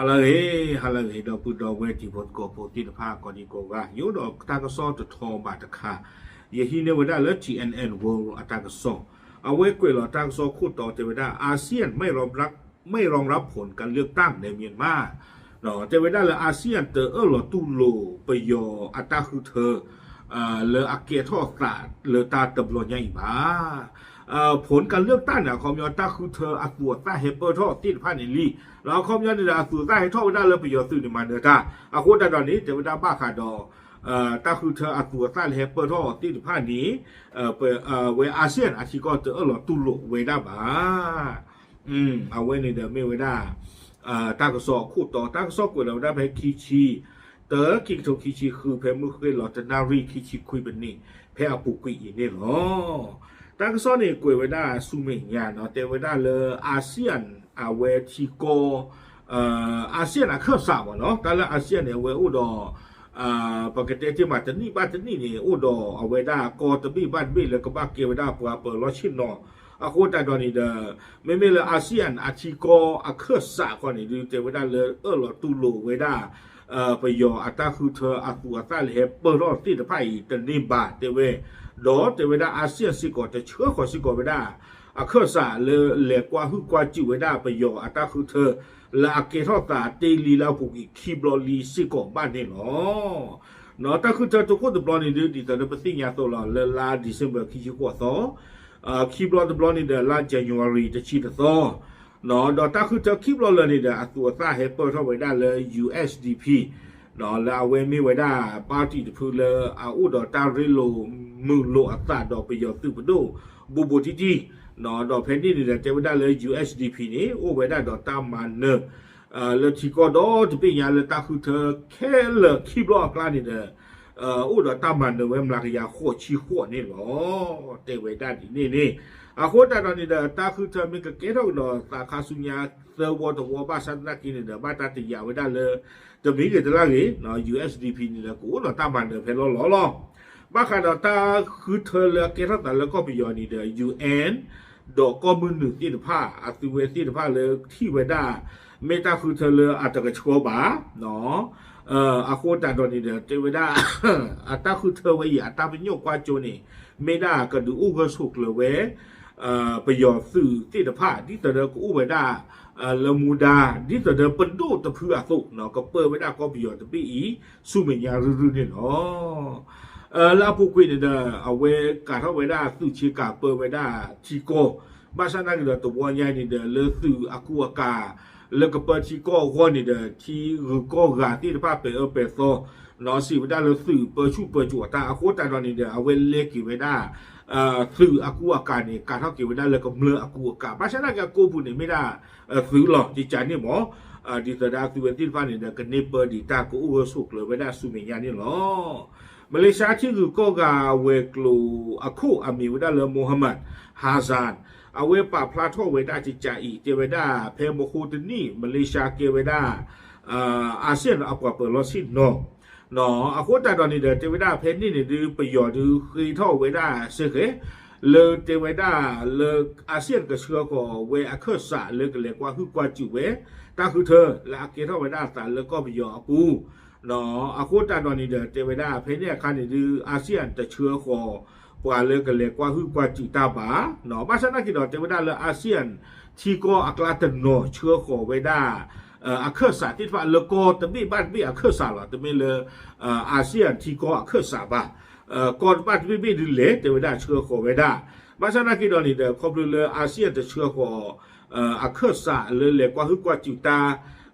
ဟါလၢအဂ့ၤ, ဟါလၢအဂ့ၤ ဒီပုၢ်ဒီဝဲၢ်တံၤဖိသကိးဖိသ့ၣ်တဖၣ် ကိးဒံကိးဂၤ, ယအိၣ်ဒီးတၢ်ကစီၣ်တထီဘးတခါ, ယဟံးန့ၢ်ဝဲဒၣ်လၢ T N N World အတၢ်ကစီၣ်, အဝဲကွဲးလီၤတၢ်ကစီၣ်ခိၣ်တီတဲဝဲဒၣ် อาเซียนไม่รองรับ ไม่รองรับผลการเลือกตั้งในเมียนมา တဲဝဲဒၣ်လၢ อาเซียน တအၢၣ်လီၤတူၢ်လိာ်ပယီၤအတၢ်ဃုထၢ လၢအကဲထီၣ်သးလၢတၢ်တဘျီညါအံၤဘၣ်. ผลการเลือกตั้ง န့ၣ် အခီပညီတၢ်ဃုထၢအသူးအသၣ်ဟဲပၢၢ်ထီၣ်သ့ၣ်တဖၣ်န့ၣ်လံ, ဒီးအခီပညီန့ၣ်ဒီး အသူးအသၣ်ဟဲထီၣ်ဝဲဒၣ်လၢပယီၤသုးန့ၣ်မၤနၢၤတၢ်, အဃိသတးဒီးန့ၣ် တဲဝဲဒၣ်ဘၣ်ဃးဒီး တၢ်ဃုထၢအသူးအသၣ်လၢဟဲပၢၢ်ထီၣ်သ့ၣ်တဖၣ်န့ၣ် ဝဲ อาเซียน အထံကီၢ်တအၢၣ်လီၤတူၢ်လိာ်ဝဲဒၣ်ဘၣ်. အဝဲန့ၣ်ဒီးမ့ၢ်ဝဲဒၣ် တၢ်ကစီၣ်အခိၣ်တီ, တၢ်ကစီၣ်ကွဲးလီၤဝဲဒၣ်ဖဲခံဆံ တၢ ခံကထိခံဆံဃု ဖဲမုၢ်ဃ့ၢ်လီၤတနၣ်ရံၣ်ခံဆံခွံမံးနံး ဖဲအပူၤကွံာ်အံၤန့ၣ်လီၤ. တၢ်ကစီၣ်န့ၣ်ကွဲးဝဲဒၣ်ဆူမဲာ်ညါနီၤ, တဲဝဲဒၣ်လၢ อาเซียน အဝဲထံကီၢ် อาเซียน အခၢၣ်စးမ့ၢ်နီၤ, တၢ်လၢ อาเซียน န့ၣ် အဝဲအိၣ်ဒီး ပကတဲတ့ၢ်မး တနံၣ်ဘၣ်တနံၣ်န့ၣ် အိၣ်ဒီးအဝဲဒၣ်ကီၢ်တဘ့ၣ်ဘၣ်တဘ့ၣ်လၢကဘၣ်ကဲဝဲဒၣ်ပှၤပၢၤလီၢ်ဆ့ၣ်နီၤ, အဃိသတးဒီးန့ၣ်ဒီး မ့မ့ၢ်လၢ อาเซียน အထံကီၢ်အခၢၣ်စးခီန့ၣ် ဒုးတဲဝဲဒၣ်လၢအၢၣ်လီၤတူၢ်လိာ်ဝဲဒၣ် ပယီၤအတၢ်ဃုထၢအသူးအသၣ်လၢဟဲပၢၢ်ထီၣ်သ့ၣ်တဖၣ်အံၤတန့ၢ်ဘၣ်တဲဝဲ, ဒီးတဲဝဲဒၣ် อาเซียน စ့ၢ်ကီးတဆှၢဃီၤစ့ၢ်ကီးဝဲဒၣ် အခၢၣ်စးလၢလဲၤကွၢ်ဟုၣ်ကွၢ်စူၣ်ဝဲဒၣ်ပယီၤအတၢ်ဃုထၢ လၢအကဲထီၣ်သးတ့ၢ်လံလၢအပူၤကွံာ်ခံဘျီလံစ့ၢ်ကီးဘၣ်န့ၣ်လီၤ. တၢ်ဃုထၢတခိၣ်တဘျီန့ၣ်ဒုး ဒ်သိးလၢပသ့ၣ်ညါအသိးလီၤ လၢလါ December ခံဆံဃိးသီ, ခံဘျီတဘျီန့ၣ်ဒီးလါ January တဆံတသီ, ဒီးတၢ်ဃုထၢခံဘျီလၢာ်န့ၣ်ဒီး အသူးအသၣ်ဟဲပၢၢ်ထီၣ်ဝဲဒၣ်လၢ USDP လၢအဝဲမ့ၢ်ဝဲဒၣ် party တဖုလၢအအိၣ်ဒီးတၢ်ရ့လိာ်မုာ်လိာ်အသးဒီးပယီၤသုးပဒိၣ် ဘူးဘူးတံၢ်တံၢ်, ဒီးဖဲန့ၣ်န့ၣ်ဒီး တဲဝဲဒၣ်လၢ USDP န့ၣ် အိၣ်ဝဲဒၣ်ဒီးတၢ်မၤနၢၤ လၢထံကီၢ်ဒီတဘ့ၣ်ညါလၢတၢ်ဃုထၢခဲလၢာ်ခံဘျီအကျါန့ၣ်ဒီး အိၣ်ဒီးတၢ်မၤနၢၤဝဲမျးကယၤဃိးဆံဃိးန့ၣ်လီၤ. တဲဝဲဒၣ်ဒ်န့ၣ်န့ၣ်, အဃိသတးဒီးန့ၣ်ဒီး တၢ်ဃုထၢမ့ၢ်ကကဲထီၣ်ကဒီးသးခါဆူညါသၢဝီတဝီဘၣ်ဆၣ်သနာ်က့န့ၣ်ဒီး ဘၣ်တၢ်တယာ်ဝဲဒၣ်လၢ တမံၤဂ့ၤတလၢ်ဂ့ၤ USDP န့ၣ်ဒီး ကအိၣ်ဒီးတၢ်မၤနၢၤဖဲလီၤလီၤလီၤ. ဘၣ်ဃးဒီးတၢ်ဃုထၢလၢအကဲထီၣ်သးလၢကီၢ်ပယီၤန့ၣ်ဒီး UN ဒီးကီၢ်မုၢ်နုာ်သ့ၣ်တဖၣ် အသုဝဲသ့ၣ်တဖၣ်လၢထံၣ်ဝဲဒၣ် မ့ၢ်တၢ်ဃုထၢလၢအတကဆှီဘၣ် အဃိသတးဒီးန့ၣ်ဒီး တဲဝဲဒၣ် အတၢ်ဃုထၢဝဲအံၤ အတၢ်ပညိၣ်ကွၢ်စိန့ၣ် မ့ၢ်ဒၣ်ကဒုးအိၣ်ဂၢၢ်ဆိးကျၢၤဝဲ ပယီၤသုးသ့ၣ်တဖၣ် ဒ်သိးဒီးကအိၣ်ဝဲဒၣ် လၢမူဒါ ဒ်သိးဒီးပဒိၣ်တဖုအသိး ကပၢဝဲဒၣ်ကီၢ်ပယီၤတဘ့ၣ်အံၤ ဆူမဲာ်ညါရုၢ်ရုၢ်န့ၣ်လီၤ. လၢအပူၤကွံာ်န့ၣ်ဒီး အဝဲကၤထီၣ်ဝဲဒၣ်သုးဆ့ကၤပၢဝဲဒၣ်ထံကီၢ်, ဘၣ်ဆၣ်သနာ်က့ဒီးတဝီညါအံၤန့ၣ်ဒီး လၢသုးအကူအကၤ လၢကပၢထံကီၢ်အဂီၢ်န့ၣ်ဒီး ထံဂုၤကီၢ်ဂၤသ့ၣ်တဖၣ်ပဲၤအၢပဲၤသီ စံးဝဲဒၣ်လၢသုးပၢဆူၣ်ပၢစိးအတၢ် အဃိသတးဒီးန့ၣ်ဒီး အဝဲလဲက့ၤဝဲဒၣ် သုးအကူအကၤန့ၣ် ကၤထီၣ်က့ၤဝဲဒၣ်လၢကမျၢၢ်အကူအကၤ ဘၣ်ဆၣ်သနာ်က့အကိးပူၤန့ၣ်မ့ၢ်ဒၣ် သုးလီၤ ကကးန့ၣ်မ့ၢ် ဒ်သိးဒီးအသုဝဲသ့ၣ်တဖၣ်န့ၣ်ဒီး ကန့ၢ်ပၢဒံးတၢ်ကအိၣ်ဂၢၢ်ဆိးကျၢၤဝဲဒၣ်ဆူမဲာ်ညါန့ၣ်လီၤ. မလ့ၤၡါထံဂုၤကီၢ်ဂၤဝဲၤကျိၤအခိၣ်အမံၤဝဲဒၣ်လၢ Mohamad Hasan အဝဲပာ်ဖျါထီၣ်ဝဲဒၣ်ကကးအံၤ တဲဝဲဒၣ်ဖဲမဟိတနံၣ် မလ့ၤၡါကဲဝဲဒၣ် အၤစံၣ်ယၣ်အပှၤပၢၤလီၢ်ဆ့ၣ်နီၤ အဃိသတးဒီးန့ၣ်ဒီး တဲဝဲဒၣ်ဖဲန့ၣ်န့ၣ်ဒုး ပယီၤဒုးဃ့ထီၣ်ဝဲဒၣ်စ့ၢ်ကီး လၢတဲဝဲဒၣ်လၢ အၤစံၣ်ယၣ်ကဆှၢဃီၤဝဲအခၢၣ်စးလၢကလဲၤကွၢ်ဟုၣ်ကွၢ်စူၣ်ဝဲ တၢ်ဃုထၢလၢအကဲထီၣ်ဝဲဒၣ်အသးလၢကီၢ်ပယီၤအပူၤ အဃိသတးဒီးန့ၣ်ဒီး တဲဝဲဒၣ်ဖဲန့ၣ်အခါန့ၣ်ဒုး အၤစံၣ်ယၣ်တဆှၢဃီၤ ပှၤလၢကလဲၤကွၢ်ဟုၣ်ကွၢ်စူၣ်တၢ်ဘၣ် ဘၣ်ဆၣ်သနာ်က့ဒီး တဲဝဲဒၣ်လၢအၤစံၣ်ယၣ်ထံကီၢ်အကျါတနီၤဆှၢဃီၤဝဲဒၣ် အခၢၣ်စးသ့ၣ်တဖၣ်လၢကီၢ်တဘ့ၣ်ဘၣ်တဘ့ၣ်အခၢၣ်စးလီၤ. တမ့ၢ်လၢ အၤစံၣ်ယၣ်ထံကီၢ်အခၢၣ်စးဘၣ် ကီၢ်တဘ့ၣ်တဘ့ၣ်ဒုးလဲၤ တဲဝဲဒၣ်ဆှၢဃီၤဝဲဒၣ် ဘၣ်ဆၣ်သနာ်က့ဒီးန့ၣ်ဒီး ခီဖျိလၢအၤစံၣ်ယၣ်တဆှၢဃီၤ အခၢၣ်စးလၢလဲၤကွၢ်ဟုၣ်ကွၢ်စူၣ်တၢ်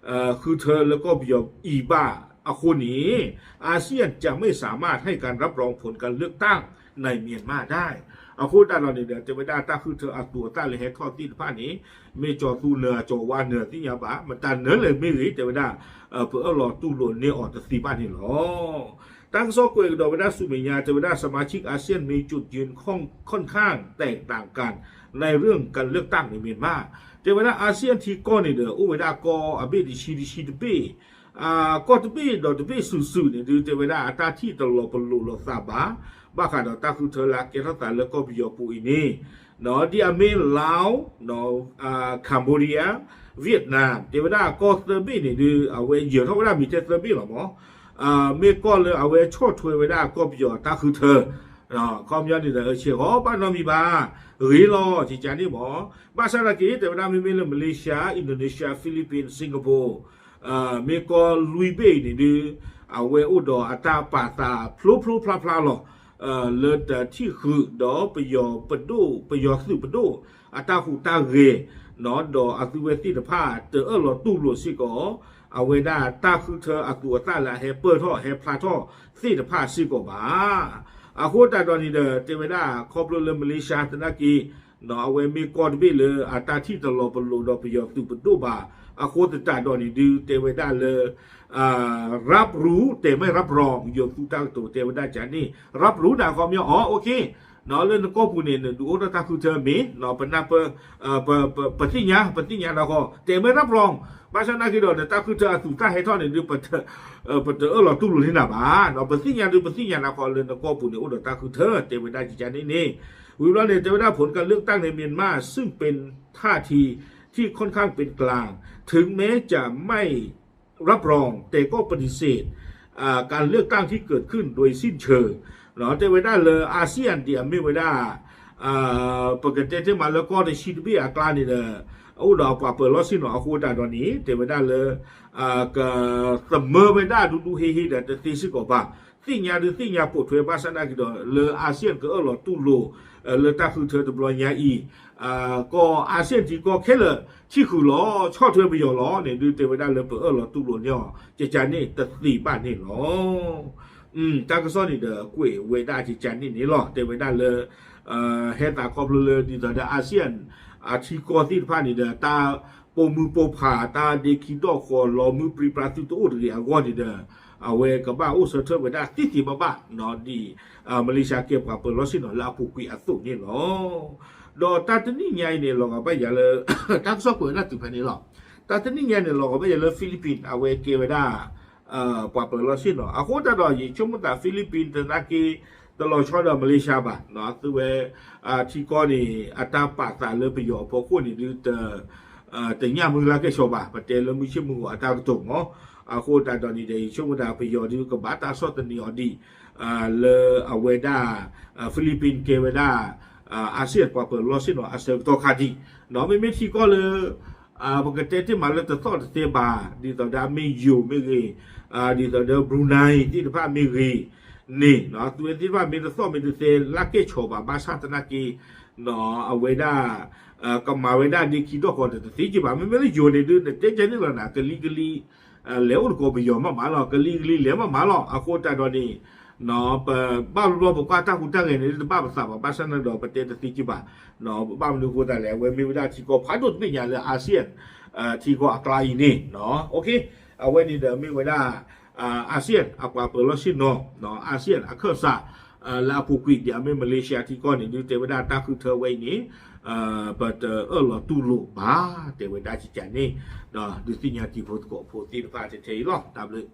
ဃုထၢလၢကီၢ်ပယီၤအံၤဘၣ်အဃိန့ၣ် อาเซียนจะไม่สามารถให้การรับรองผลการเลือกตั้งในเมียนมาได้ အဃိသတးဒီးန့ၣ်ဒီး တဲဝဲဒၣ်တၢ်ဃုထၢအသူးအသၣ်လၢဟဲထီၣ်သ့ၣ်တဖၣ်န့ၣ် မ့ၢ်ကၠီၤသူနၢၤ ကၠီၤဝါနၢၤသ့ၣ်ညါဘၣ် မတၤနၢၤလဲၣ်မ့ၢ်ဂ့ၤ တဲဝဲဒၣ် ပအၢၣ်လီၤတူၢ်လိာ်န့ၢ်အီၤတသ့ဘၣ်န့ၣ်လီၤ. တၢ်ကစီၣ်ကွဲးကဒီးဝဲဒၣ်ဆူမဲာ်ညါ တဲဝဲဒၣ် สมาชิกอาเซียนมีจุดยืนค่อน ค่อนข้างแตกต่างกันในเรื่องการเลือกตั้งในเมียนมา တဲဝဲဒၣ် อาเซียนထံကီၢ်န့ၣ်ဒီး အိၣ်ဝဲဒၣ်ကီၢ်အဘ့ၣ်တဆံတဆံတဘ့ၣ် ကီၢ်တဘ့ၣ်ဒီးတဘ့ၣ်စုာ်စုာ်န့ၣ်ဒုး တဲဝဲဒၣ် အတၢ်ထံၣ်တလီၤပလိာ်လိာ်သးဘၣ် ဘၣ်ဃးဒီးတၢ်ဃုထၢလၢအကဲထီၣ်သးလၢကီၢ်ပယီၤပူၤအံၤန့ၣ် ဒ်အမ့ၢ် Laos, Cambodia, Vietnam တဲဝဲဒၣ်ကီၢ်သၢဘ့ၣ်န့ၣ်ဒုး အဝဲယၢၤထီၣ်ဝဲဒၣ်မံၤထဲသၢဘ့ၣ်လီၤမး. မ့ၢ်ကီၢ်လၢအဝဲဆီၣ်ထွဲဝဲဒၣ်ကီၢ်ပယီၤတၢ်ဃုထၢ ခီပညီန့ၣ်ဒီး ဆဲးဃီၤဘၣ်နီတမံၤဘၣ်, ဂ့ၤလီၤ ကကန့ၣ်မး. ဘၣ်ဆၣ်သနာ်က့ တဲဝဲဒၣ်မ့မ့ၢ်လၢ Malaysia, Indonesia, Philippines, Singapore မ့ၢ်ကီၢ်လွံၢ်ဘ့ၣ်အံၤန့ၣ်ဒုး အဝဲအိၣ်ဒီးအတၢ်ပာ်သးဖျိဖျိဖျါဖျါလီၤ. လၢတထံၣ်ဃုာ်ဒီးပယီၤပဒိၣ် ပယီၤသုးပဒိၣ် အတၢ်ဟူးတၢ်ဂဲၤ ဒီးအသုဝဲသ့ၣ်တဖၣ်တအၢၣ်လီၤတူၢ်လိာ်စ့ၢ်ကီး အဝဲဒၣ်တၢ်ဃုထၢအသူးအသၣ်လၢအဟဲပၢၢ်ထီၣ်ဟဲဖျါထီၣ်သ့ၣ်တဖၣ်စ့ၢ်ကီးဘၣ်. အဃိသတးဒီးန့ၣ်ဒီး တဲဝဲဒၣ်ခီဖျိလၢ Malaysia သနာ်က့ အဝဲမ့ၢ်ကီၢ်တဘ့ၣ်လၢအတၢ်ထံၣ်တလီၤပလိာ်ဒီးပယီၤသုးပဒိၣ်ဘၣ်. အဃိသတးဒီးန့ၣ်ဒုး တဲဝဲဒၣ်လၢ รับรู้ แต่ไม่รับรอง ယိၤသူတၢ်ကတိၤတဲဝဲဒၣ်ကန့ၣ် รับรู้ န့ၣ် အခီပညီ အီၤ okay လၢနကီၢ်ပူၤန့ၣ် နဒုးအိၣ်ထီၣ်တၢ်ဃုထၢမ့ၢ် ပနၢ်ပၢၢ် ပသ့ၣ်ညါ ပသ့ၣ်ညါနၤဃီ แต่ไม่รับรอง ဘၣ်ဆၣ်သနာ်က့ဒီး နတၢ်ဃုထၢအသူးတၢ်ဟဲထီၣ်န့ၣ်ဒုး ပတအၢၣ်လီၤတူၢ်လိာ်န့ၢ်နၤဘၣ်. ပသ့ၣ်ညါဒုး ပသ့ၣ်ညါနၤဃီလၢနကီၢ်ပူၤန့ၣ် အိၣ်ဒီးတၢ်ဃုထၢ တဲဝဲဒၣ်ကကန့ၣ်န့ၣ်. ဝံၤဘျီန့ၣ် တဲဝဲဒၣ် ผลการเลือกตั้งในเมียนมา ซึ่งเป็นท่าทีที่ค่อนข้างเป็นกลาง ถึงแม้จะไม่รับรอง แต่ก็ปฏิเสธ การเลือกตั้งที่เกิดขึ้นโดยสิ้นเชิง တဲဝဲဒၣ်လၢ อาเซียน ဒ်အမ့ၢ်ဝဲဒၣ် ပကတဲတ့ၢ်မးလၢကီၢ်တဆံတဘ့ၣ်အကျါန့ၣ်ဒီး အိၣ်ဒီးအပှၤပၢၤလီၢ်ဆ့ၣ်နီၤအဃိသတးဒီးန့ၣ် တဲဝဲဒၣ်လၢ ကသမၢဝဲဒၣ်ဒူဒူဟ့ဟ့ဒီးတသ့စ့ၢ်ကီးဘၣ်. သ့ၣ်ညါဒုးသ့ၣ်ညါပိာ်ထွဲဘၣ်ဆၣ်သနာ်က့ဒီး လၢ อาเซียน ကအၢၣ်လီၤတူၢ်လိာ် လၢတၢ်ဃုထၢတဘျီညါအံၤ ကီၢ် อาเซียน ထံကီၢ်ခဲလၢာ် ထံၣ်ဃုာ်လီၤ ဆီၣ်ထွဲပယီၤလီၤန့ၣ်ဒုး တဲဝဲဒၣ်လၢပအၢၣ်လီၤတူၢ်လိာ်န့ၢ်အီၤ ကကန့ၣ်တသ့ဘၣ်န့ၣ်လီၤ. တၢ်ကစီၣ်န့ၣ်ဒီးကွဲးဝဲဒၣ်ကကန့ၣ်န့ၣ်လီၤ. တဲဝဲဒၣ်လၢ ဟဲသးခီဖျိလၢဒ်သိးဒီး อาเซียน အထံကီၢ်သ့ၣ်တဖၣ်န့ၣ်ဒီး တၢ်ပိာ်မုၣ်ပိာ်ဖး တၢ်ဒ့ခံဒီၣ်ဃီၤ လီၤမုၢ်ပြံပြါသုတအိၣ်တဂ့ၤအဂီၢ်န့ၣ်ဒီး အဝဲကဘၣ်အိၣ်ဆၢထၢၣ်ဝဲဒၣ်သ့သ့ဘၣ်ဘၣ် ဒ် မလ့ၤၡါကဲပှၤပၢၤလီၢ်ဆ့ၣ်နီၤလၢအပူၤကွံာ်အသိးန့ၣ်လီၤ. ဒီးတၢ်တနံၣ်ညါအံၤန့ၣ် လီၤဂာ်ဘၣ်ယၤလၢ တၢ်ကစီၣ်ကွဲးဝဲဒၣ်တုၤဖဲန့ၣ်လီၤ. တၢ်တနံၣ်ညါန့ၣ် လီၤဂာ်ဘၣ်ယၤလၢ Philippines အဝဲကဲဝဲဒၣ် ပှၤပၢၤလီၢ်ဆ့ၣ်နီၤ အဃိသတးဒီး ယဆိကမိၣ်သး Philippines သနာ်က့ တလီၤဆီဒီး မလ့ၤၡါဘၣ် သုဝဲ ထံကီၢ်န့ၣ် အတၢ်ပာ်သးလၢပယီၤအဖီခိၣ်န့ၣ်ဒုး တညၣ်မုၢ်လၢ်ကဲၣ်ဆိးဘၣ် ပတဲလၢမုၢ်ဆ့ၣ်မုၢ်ဂီၤအတၢ်ကတိၤမး. အဃိသတးဒီးန့ၣ်ဒီး ယဆိကမိၣ်သးပယီၤဒုးကဘၣ်တၢ်ဆီၣ်သနံးအီၤဒံး လၢအဝဲဒၣ် Philippines ကဲဝဲဒၣ် อาเซียน ပှၤပၢၤလီၢ်ဆ့ၣ်နီၤအဆၢကတီၢ်ခါဒံး ဒီးမ့မ့ၢ်ထံကီၢ်လၢ ပကတဲတ့ၢ်မးလၢတသီၣ်တသဲဘၣ် ဒ်သိးဒီးမ့ၢ်ယိၤမ့ၢ်ဂ့ၤ ဒ်သိးဒီး Brunei သ့ၣ်တဖၣ်မ့ၢ်ဂ့ၤန့ၣ် သုဝဲသ့ၣ်တဖၣ်မ့ၢ်တသီၣ်မ့ၢ်တသဲလၢ်ကဲၣ်ဆိးဘၣ် ဘၣ်ဆၣ်သနာ်က့ အဝဲဒၣ် ကမၤဝဲဒၣ်ဒ့ခံဒီၣ်ဃီၤဒီးတသ့က့ၤဘၣ်. မ့မ့ၢ်လၢယိၤန့ၣ်ဒုး နတဲကဲန့ၣ်လီၤနၤ ကလံၤကလံၤ လဲၤအိၣ်တကိးပယီၤမးမးလီၤ ကလံၤကလံၤလဲၤမးမးလီၤ. အဃိသတးဒီးန့ၣ် ပဘၣ်ဘျီဘျီပကွၢ်တၢ်ဟူးတၢ်ဂဲၤန့ၣ် တဘၣ်ပသးဘၣ် ဘၣ်ဆၣ်န့ၣ်ဒီး ပတဲတသ့က့ၤဘၣ်. ဘၣ်မနုၤအဃိသတးလဲၣ် အဝဲမ့ၢ်ဝဲဒၣ်ထံကီၢ်ဖးဒိၣ်တဘ့ၣ်ညါလၢ อาเซียน ထံကီၢ်အကျါအံၤန့ၣ် အဝဲန့ၣ်ဒီးမ့ၢ်ဝဲဒၣ် อาเซียน အပှၤပၢၤလီၢ်ဆ့ၣ်နီၤ อาเซียน အခၢၣ်စး လၢအပူၤကွံာ်ဒ်အမ့ၢ် မလ့ၤၡါထံကီၢ်န့ၣ်ဒုး တဲဝဲဒၣ်တၢ်ဃုထၢဝဲအံၤန့ၣ် ပတအၢၣ်လီၤတူၢ်လိာ်ဘၣ် တဲဝဲဒၣ်ကကန့ၣ် ဒီးဒုးသ့ၣ်ညါတံၤဖိသကိးဖိသ့ၣ်တဖၣ်ထဲထဲအံၤလီၤ. တၢ်ဘျုး